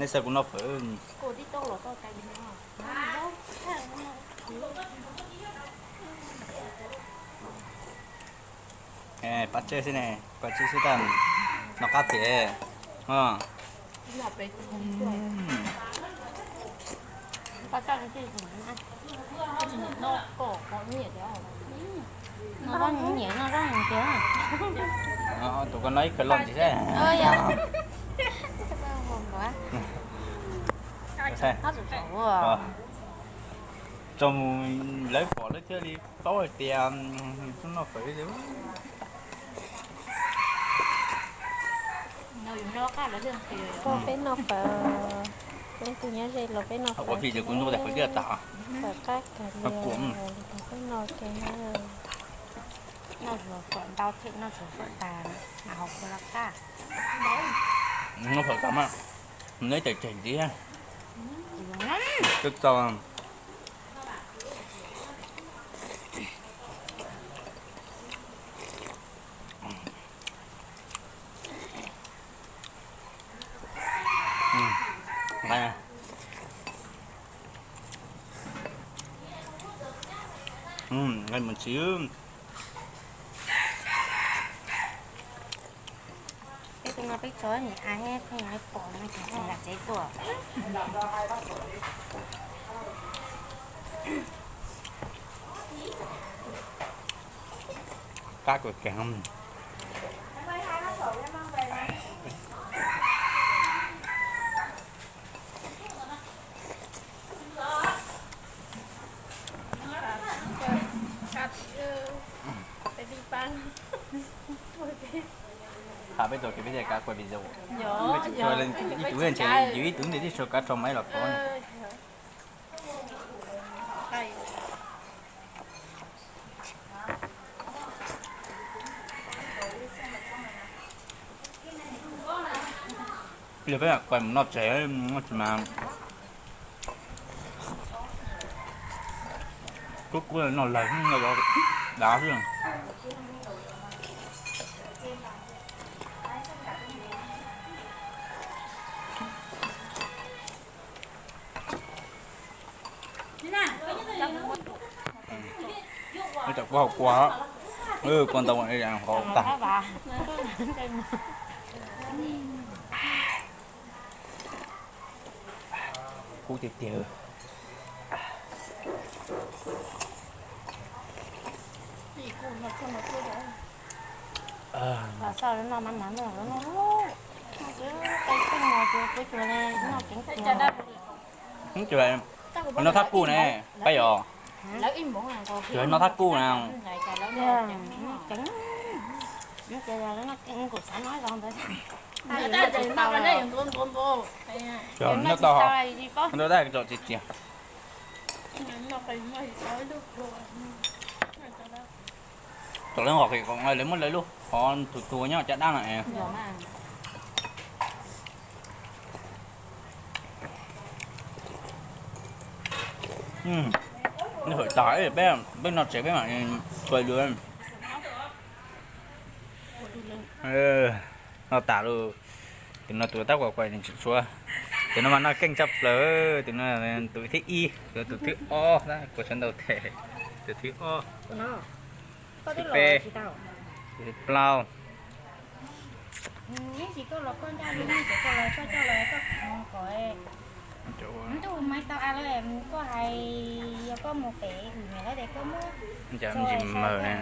Neb saib kuv noj fawm. Pab tseb xwb ne, pab tseb xwb tab noj qab tiag. Tus koj noj ib kawg loj ntsis seb. Tso mus lawv pom lawv thiaj li paub hais tias noj fawm. Peb noj fawm, peb tus nyob ze los peb noj fawm, fawm qab kawg li, peb noj ke na. Noj fawm ntau thiab noj fawm tas mas hauv kua los qab. Noj fawm tas mas neb tawm tseg ntxiv. Txaus. Nqaij mus tsis. Peb tus no peb tso niam a thiab pheej yuav pom no ces tseem lam tsev tuaj. Qab kawg kiag. Qab peb tau kev peb thiaj kav kuaj video. Ib tug ntshe yus ib tug ntiag tib tso kav tso maiv los pov. Yog peb kuaj mus noj tsev, noj tsev mas kub kub noj lawg, noj dav xwb. Tam kuv hauv kua, kua ntau hauv tag. Kub tiag tiag. Noj thab kuj ne, pab yog, noj thab kuj na. Noj tau, noj tau tsis tiag. Tom lawv nqos qis qos lawv muab lawv lub qhov tus tua nyob caj dab no es. Noj fawm tas peb, peb noj tsev peb mam tua dua. Noj tas lawm, tus no tus tab kuaj kuaj tsis tshua, tus no mas noj keej tshaj plaws, tus no tus thib ib, tus thib ob, kuaj tshua ntau thiab, tus thib ob, thib peb, tus thib plaub. Ntsis mawg na.